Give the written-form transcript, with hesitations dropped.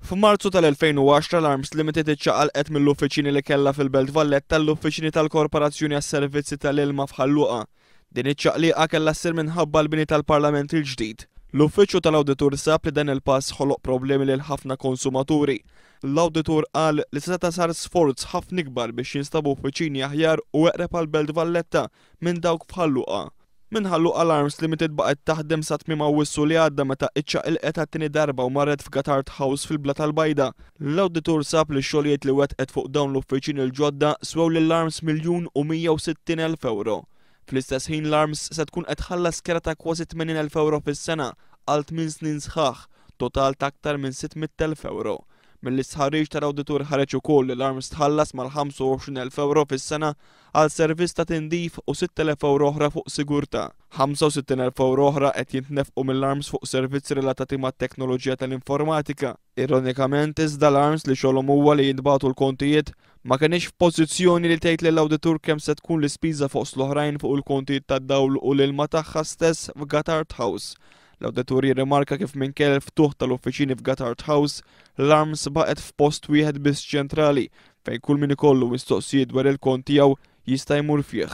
F'Marzu tal-2010 l-Arms Limited iċċaqalqet mill-uffiċini li kellha fil-Belt Valletta l-uffiċini tal-Korporazzjoni għas-Servizzi tal-Ilma f'Ħal Luqa. Din iċ-ċaqliqa kellha ssir minħabba l-bini tal-Parlament il-ġdid. L-Uffiċċju tal-Awditur sab li dan il-pass ħoloq problemi lil ħafna konsumaturi. L-Awditur qal li seta' sar sforz ħafna ikbar biex jinstabu uffiċini aħjar u eqreb għall-Belt Valletta minn dawk f'Ħal Luqa. Minn Ħal Luqa l-Arms Limited baqgħet taħdem sa tmiem Awwissu li għadda meta iċċaqilqet għat-tieni darba u marret f'Gatard House fil-Blata l-Bajda. L-awditur sab li x-xogħlijiet li wettqet fuq dawn l-uffiċini l-ġodda swew lill-Arms 1,160,000 ewro. Fl-istess ħin l-Arms se tkun qed tħallas kera ta' kważi 80,000 ewro fis-sena għal tmien snin sħaħ, total ta' aktar minn 600,000 ewro. Mill-istħarriġ tal-awditur ħareġ ukoll li l-Arms tħallas mal-25,000 ewro fis-sena għal servizz ta' tindif u 6,000 ewro oħra fuq sigurtà. 65,000 ewro oħra qed jintnefqu mill-Arms fuq servizzi relatati mat-teknoloġija tal-informatika. Ironikament iżda l-Arms li xogħolhom huwa li jintbagħtu l-kontijiet ma kenitx f'pożizzjoni li tgħid lill-awditur kemm se tkun l-ispiża fost l-oħrajn fuq il-kontijiet tad-dawl u l-ilma tagħha stess f'Gatard House. L-awditur jirrimarka kif minkejja l-ftuħ tal-uffiċini f'Gatard House, l-Arms baqgħet f'post wieħed biss ċentrali fejn kull min ikollu mistoqsijiet dwar il-kont tiegħu jista' jmur fih.